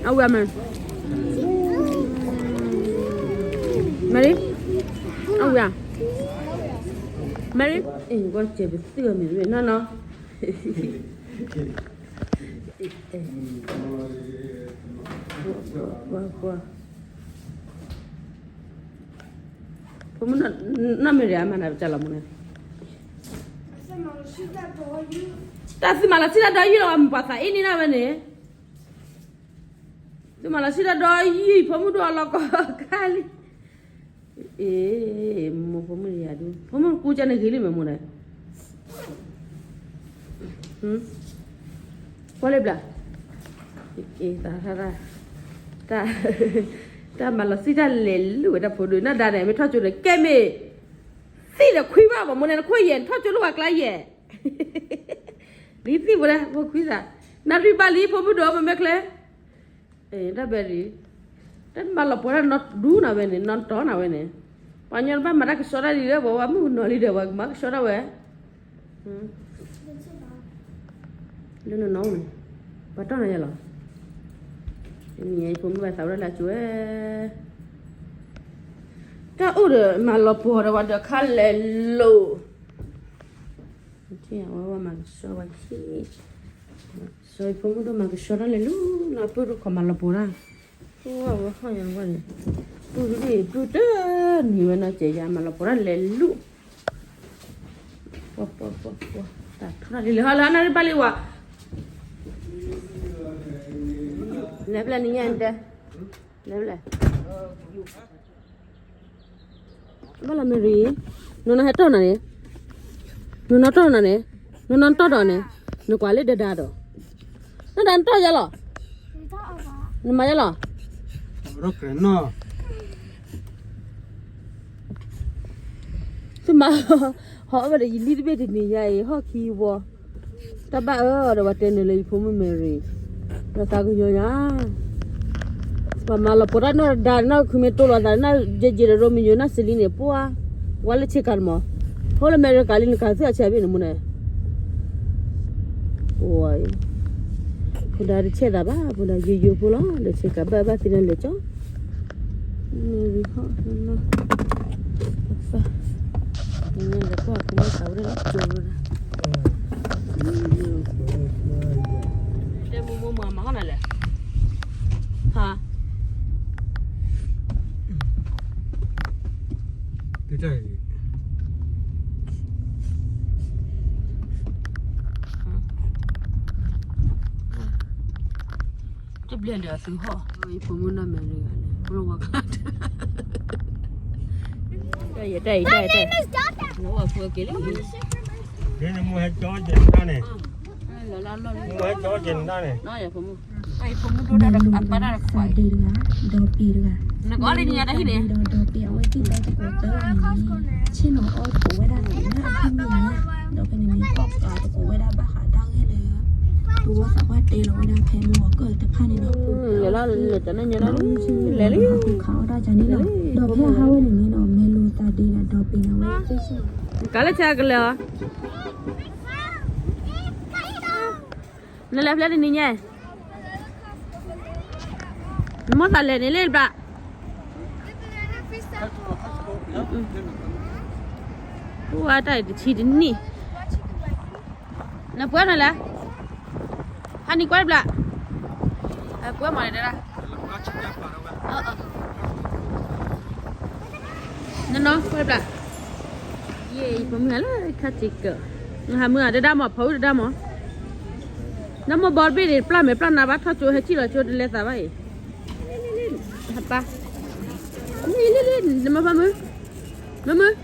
အဝဲမ့ၢ် Mary, အဝဲ Mary, အဲ ကွၢ်စဲးပသံၣ်အီၤမ့ၢ် နီၢ်နီၢ် ကွၢ်ကွၢ် ဖိမုၣ်နီၢ် Mary အမၤနၤပတၢ်လီၤမူန့ၣ် တၢ်သုမၤလီၤဆံတၢ်ဒီးယံာ်လီၤ ပှၤသးအ့ၣ်န့ၢ်ဒၣ်ဝဲန့ၣ် သုမၤလီၤဆံတၢ်ဒီးယံာ် ဖိမုၣ်ဒိၣ်အလီၢ်ကီၢ်ခါလံ အ့ မိၢ်ဖိမုၣ်ယၤဒု ဖိမုၣ်ကူကန့ၣ်ဂ့ၤလံမ့ၢ်မိၢ်ဒီး ကွၢ်လၢဘျး တၢ် တၢ်မၤလီၤဆံတၢ်လဲၤလူၤဝဲတၢ်ဖိဒိၣ် နဒၣ်န့ၣ်မ့ၢ်ထီၣ်ကၠိန့ၣ် ကဲမ့ၢ် သံၣ်ဒီးခွံဘၣ်မ့ၢ်မိၢ်န့ၣ် နခိၣ်ယဲၢ် နထီၣ်ကၠိလၢပှၤကျါယဲၢ် လံသံၣ်ဖိလဲၣ် ဖိခွံသး နရံၣ်ဘၣ်လံ ဖိမုၣ်ဒိၣ်အမ့ၢ်မဲာ်ချဲ တၢ်ဘဲရံ တၢ်မၤလီၤပှီၤတၢ်နီၢ်ဒူနၤဝဲန့ၣ် နီၢ်တီနၤဝဲန့ၣ် ပှၤကညီတဘၣ်မၤတၢ်ကဆှီတၢ်လံဒီး ပှၤဝဲမုၣ်ကနီၤလံဒီး ပှၤကမၤကဆှီတၢ်ဝဲ လၢနနီၢ်န့ၣ် ပှၤတီၢ်နၤယဲလီၤ ဖိမုၣ်ဘၣ်သးဝဲဒၣ်လၢကၠိဝဲ တၢ်အိၣ်ဒီးမၤလီၤပှီၤဒီးပှၤဒီးခါလဲၤလိာ် ဝဲမၤကဆှီဝဲ စီၤဖိမုၣ်ဒိၣ်မၤကဆှီတၢ်လဲၤလူၤ နီၢ်ပုၢ်ဒိၣ်ခီမၤလီၤပှီၤတၢ် ဝဲဟီၣ်ညါဝဲန့ၣ် ပုၢ်ဒိၣ်ပုၢ်တနံၤဝဲနီၢ်ကဲယါမၤလီၤပှီၤတၢ်လဲၤလူၤ ပှၤပှၤပှၤပှၤ တၢ်ထီၣ်တၢ်လံၤလံၤဟီၣ်လၢအနၣ်ရံၣ်ဘၣ်လံဝဲ လဲၤဖဲလဲၣ်နံၤညါတဲ လဲၤဖဲလဲၣ် ဘၣ်လီၤမ့ၢ်ရံ နနီၢ်ဟဲတီၢ်နၤန့ၣ် နနီၢ်တီၢ်နၤန့ၣ် နနီၢ်တီၢ်ဒီးန့ၣ် နကွၢ်လၢဒၢဒၢဒီး နဒၣ်နတီၢ်ယါလီၤ နမၤယါလီၤ သုမၤ ဟီၣ်ဝဲဒီးယလံတဘ့ၣ်တနံၤညါအံၤ ဟီၣ်ခံဝီ တၢ်ဘၣ်အၢဒီးပှၤတဲနုာ်လၢယဖိမုၣ်မဲာ်ရံၤ ဒီးသးကညီၤညါ ပှၤမၤလီၤပှီၤတၢ်နီၢ်ဒါနီၢ်ခုမ့ၢ်တိၢ်လီၤသး နီၢ်ယဲယဲဒီးရိမံယိၤ နီၢ်စလံန့ၣ် ပှၤ ဝါလၢဆ့ကၤတမီၤ ဟိလၢအမဲရကၤလံ နကၤသုအဆဲးဘ့ၣ်န့ၣ်မူန့ၣ် ပှၤ ဖိဒါတဆဲးသးဘၣ် ဖိဒါယိယိဖိလီၤ ဒီးဆ့ကၤဘၣ်ဘၣ်သ့ၣ်န့ၣ်လဲၤကၠီ မဲာ်ရံၤဟီၣ်နီၢ်နီၢ် ပၢ် လဲၤကွၢ်ဖိမုၣ်သးဝဲဒၣ်လၢကၠိဝဲဒၣ် တဲမိၢ်မိၢ်မၤမၤဟီၣ်နၤလဲၣ် ဟါ တဘျီ တဘျီဒီးသုဟီၣ် ယဖိမုၣ်နီၢ်မဲာ်ရံၤဂၤန့ၣ် ဖိလၢဝါကျါ တၢ်ယဲ တၢ်ယဲ တၢ်ယဲ တၢ်ယဲ နဝဲဖိက့ၤလံ ဒ်နမူဟဲကၠီကဲနတၢ်န့ၣ် မူဟဲကၠီကဲနတၢ်န့ၣ် ယဖိမုၣ် မဲာ်ရံၤဂၤန့ၣ် သးဒ့တဂၤ ဒီးပ့ၤတဂၤ နကီးလံညါတၢ်ဟံၣ်န့ၣ် ဒီးပ့ၤအဝဲသ့ၣ်တဲသကိးသၢဂၤန့ၣ် ဆ့ၣ်နီၤအီၣ်သကိးဝဲဒၣ်သ့ၣ်နီၣ်အဟံၣ်မ့ၢ်ညါ ဒီးဖဲန့ၣ်န့ၣ် အီၣ်သကိးဝဲဒၣ်ဘၣ်ဃးတၢ်ဂ့ၢ်လၢ သဝီသးပှၢ်တဲလီၤဝဲဒၣ်ဖဲမုၢ်ဂီၤကၢၢ်တဖၣ်န့ၣ်လီၤ လဲၤလီၤ လဲၤတၢ်န့ၣ်ညါလီၤ လဲၤလံ ခါအီၣ်တၢ်ကန့ၣ်လီၤ ဒီးဖဲအဟးဝဲန့ၣ်န့ၣ်ဒီး မဲာ်လိၤသးဒ့ဒီးဒီးပ့ၤန့ၣ်ဝဲ ကလၢဆါကလဲၤအီၤ နလဲၤဖျဲၣ်တနံၤညါ နမိၢ်သးလဲၤန့ၣ်လံဘၣ် အိၣ်ဝဲတၢ်အံၤတဆံတနံၣ် နပှဲၤနၤလဲၣ် ဟးနံၤကွၢ်တဘျီ ပှဲၤမၤန့ၣ်တဒၣ် နနီၢ်ကွၢ်တဘျီ ယဲ ယဖိမုၣ်ဟဲလၢခါစ့ၢ်ကီး နဟးမုၢ်အတဒၣ်မး ဖီအုၣ်တဒၣ်မး နမိၢ်ဘီတဘ့ၣ်န့ၣ် ပျၢ်မဲာ်ပျၢ်နါဘၣ် ထီၣ်ကၠိဟဲထံၣ်လီၤကၠိတလဲၤသးဘၣ်အံၤ ဟးပၢ် လံလံလံ နမၤဖးမုၢ် မုၢ်မုၢ်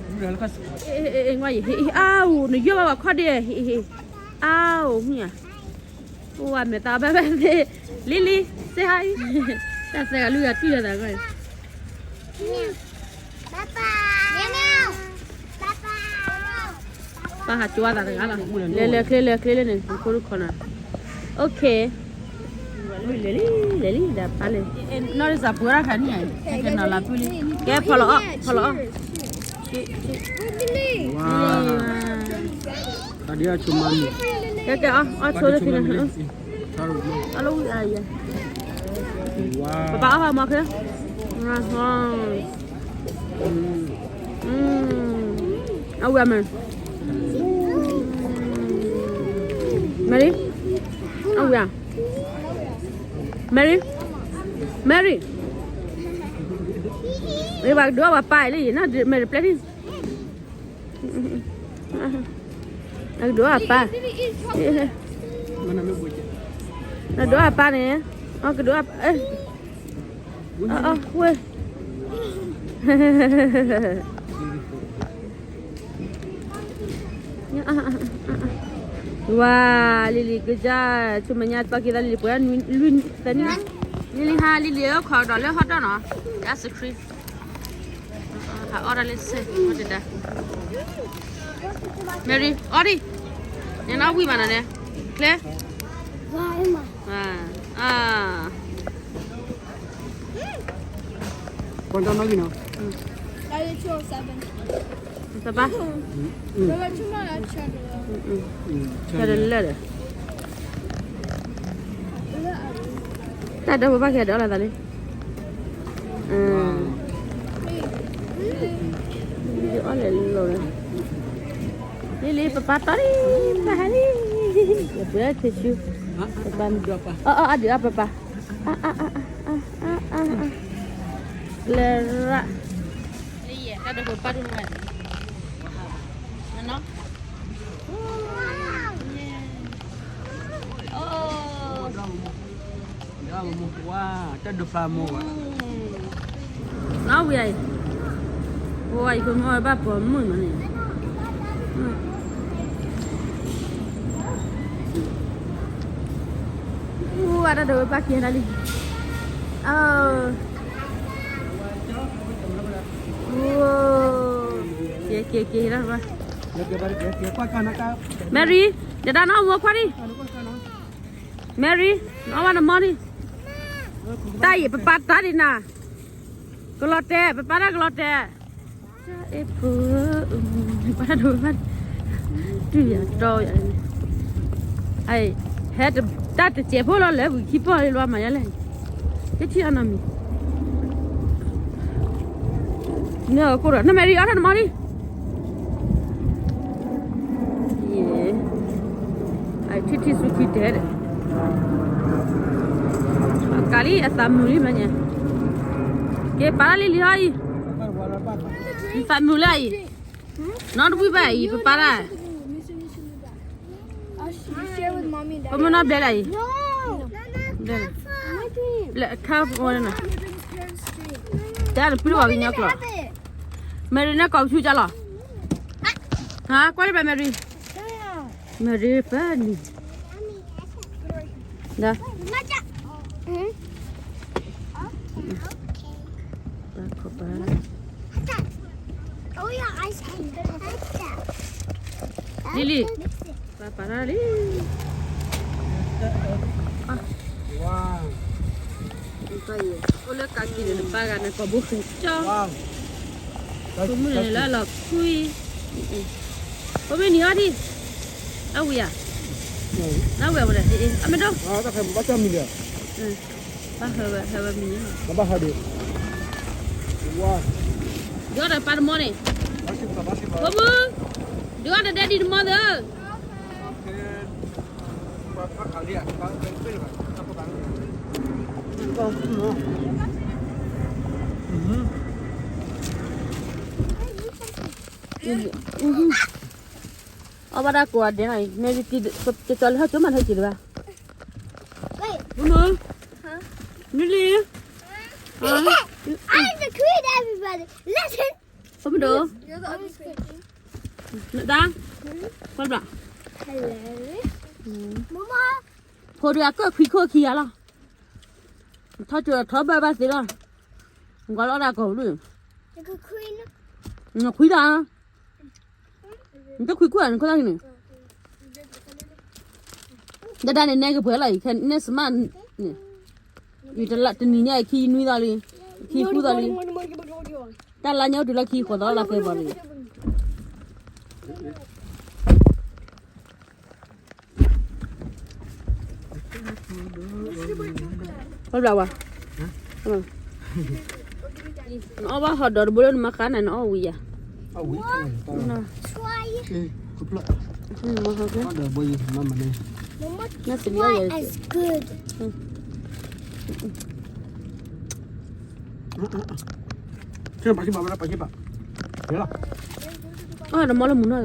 အ့ၣ် အ့ၣ် အ့ၣ် နယီၢ်ဘၣ်ဝဲခီၣ်ဒ့ အ့ၣ် အ့ၣ် အါအိၣ်မုၢ်ဧါ အိၣ်ဝဲမဲာ်သးဘၣ်ဘၣ်သ့ လံလံ စ့ဟါအံၤ တၢ်သဲဂၤလွံၢ်ဂၤတွံၢ်လၢသးဂီၢ် ပၢ်ဟးကၠိဝဲသးတဂၤလီၤ လဲၤလဲၤချ့လဲၤချ့လဲၣ်န့ၣ် ဖိဒုခီနီၤ OK လဲၤလံ လဲၤလံ ဒၣ်ပၢ်လဲၤ နီၢ်ရံၣ်စးပှဲၤရၣ်ခါန့ၣ် ကဲနီၤလၤပုၢ်လံ ကဲဖီလီၤအီၣ် ဖီလီၤအီၣ် ကဲ ကဲ အီၣ်ဆိလၢဖံန့ၣ် အလီၢ်ဝံၣ်အါယဲ, ပပၢ်အီၣ်ဖးမီၤခဲ, အဝံၣ်အါမး, Mary, အဝံၣ်အါ, Mary, Mary, မ့ၢ်ဘၣ်ကဒုးအီၣ်ပၢ်လံ, Mary ပျဲၢ်န့ၣ် အကဒုးအီၣ်အပၢ်, အကဒုးအီၣ်အပၢ်န့ၣ်, အကဒုးအီၣ်, ဝဲ, ဝါ, လံၤလံၤကစၢ်, ဆူမဲာ်ညါသီက့ၤသးလံၤလံၤပှဲၤလွံၢ်သၢနံၣ်, လံၤလံၤဟါ လံၤလံၤဧၢ ခိးကဒီးလၢဟီၣ်ဒီးနီၤ, ယစခရံ, ဟးအီၣ်တၢ်လၢစဲး, တဒါ, Mary အီၣ်ဒံး, နနီၣ်ဝံၣ်မးနီၤန့ၣ်, ကျဲ, ပှၤနီၣ်ဂံၢ်နီၤ, ပၢ်, တၢ်ဒိးပပၢ်ကဲဒီးအီၣ်လီၤသးလံ, အီၣ်လဲၤလီၤ, လံၤလံၤ ပပၢ်တီၢ်လံ, ပဟဲလံ, ပှဲၤထံဆူ, ပပၢ်, အီၣ်အီၣ်အီၣ်ဒုးအီၣ်ပပၢ်, လၢရၣ်, လံၤယဲ တၢ်ဒိးပပၢ်ဒိၣ်မး, နီၣ်ဝံၤအံၤ, ဝံၤအံၤ ပမ့ၢ်ဘၣ်ပိာ်မုၣ်မးန့ၣ်, အတၢ်ဒိးပပၢ်ကဲဒၣ်လံ, အ, ကဲကဲကဲလီၤ, Mary, ယဒၣ်နီၢ်မိၢ်ခွါဒံး, Mary, နီၢ်ဝဲနမီၢ်ဒံး, တၢ်အံၤ ပပၢ်တၢ်ဒံးနၤ, ကလီၤတဲာ်, ပပၢ်တၢ်ကလီၤတဲာ်, ပပၢ်တၢ်ဒိးပပၢ်, တုၤယၤတီယၤ, ဟဲတၢ်တစဲးဖိလီၤ လၢပခံပီၢ်လီၤမးယါလဲၣ်, ကထံၣ်အနီၢ်မံၤ, နကိၢ်ဒီး နမဲာ်ရံအီၣ်တၢ်နမီၢ်ဒံး ယဲ, အထံၣ်ထံၣ်ဆူခံတဲဒီး, ကးလံအသးမုာ်လံမးညါ, ကဲပာ်လၢလံလံဟီအံၤ, နသးမုာ်လၢအံၤ, နီတဝံၣ်ဘၣ်အံၤ ပပာ်တၢ်, ပမ့ၢ်နီၢ်ဘျဲလၢအံၤ, ခါဝဲနီၤ, တဲနပှံၢ်ဝဲကညီကျိာ်, မဲရံန့ၣ်ကိးပဆူကလီၤ, ဟါ ကွၢ်လၢဘၣ်မဲရံ, မဲရံပၢ်နံၤ, ဒီး, ပၢ်ခီပၢ်, လံလံ, ပၢ်ပာ်တၢ်လံ, အိၣ်လၢကးက့ၤန့ၣ် နပၢ်ဂၤန့ၣ် ကိာ်ဘိဃဲၤကၠီ, ဖိမုၣ်န့ၣ်လၢအလီၤခွံ, ဖိမုၣ်နံၤအီၣ်ဒံး, အဝံၤဧါ, အဝံၤဧါ, အမ့ၢ်ဒိၣ်, ဘၣ်ဟဲဝဲ ဟဲဝဲမံၤ, ဘၣ်ဟဲဒံး, ဒုးအီၣ်ဒီးပၢ်တမီၢ်န့ၣ်, ဖိမုၣ်, ဒုးအီၣ်ဒီးဒဲဒံတမီၢ်သၢ, အီၣ်ဘၣ်တၢ်ကိးဂၤဒဲးနီၤအံၤ, မ့ၢ်တကၠီလၢဟဲကၠိမး ဟဲကၠိတဘၣ်, မုၢ်မုၢ်, နုလံ, I like the cream everybody. Listen. ဖိမုၣ်ဒိၣ်, နဒါ, ကွၢ်ဘျီ, ဖိဒုးအကၢၣ်ခွံခိၣ်ခံဂၤလီၤ, ထီၣ်ကၠိထီၣ်ဘၢဘၣ်သ့လီၤ, နကွၢ်လီၤဒၣ်ကိာ်ဘျုး, နခွံဒၣ်, နတခွံခိၣ်ဧါ နခိၣ်သၣ်န့ၣ်, ဒဒၣ်န့ၣ် နဲကပှဲၤလီၤအံၤ ခဲန့ၣ်စမၣ်န့ၣ်, အံၤတနံၤညါအံၤ ခံနွံသီလံ, ခံဃုသီလံ, တၢ်လါညါအိၣ်တုၤလၢခံဃိးသီလီၤ လါဖဲဘီလံ. ဘၣ်ဘျီဝါ, နအီၣ်ဘၣ်ဟီၣ်ဒီးတဘိလၢနမၤဃါန့ၣ် နအီၣ်ဝံၤယၤ, နမၤဃါ, နစံးဘၣ်ယၤ, အီၣ်ဒီးမီၢ်လၢမုၢ်နီၢ်ယၤ,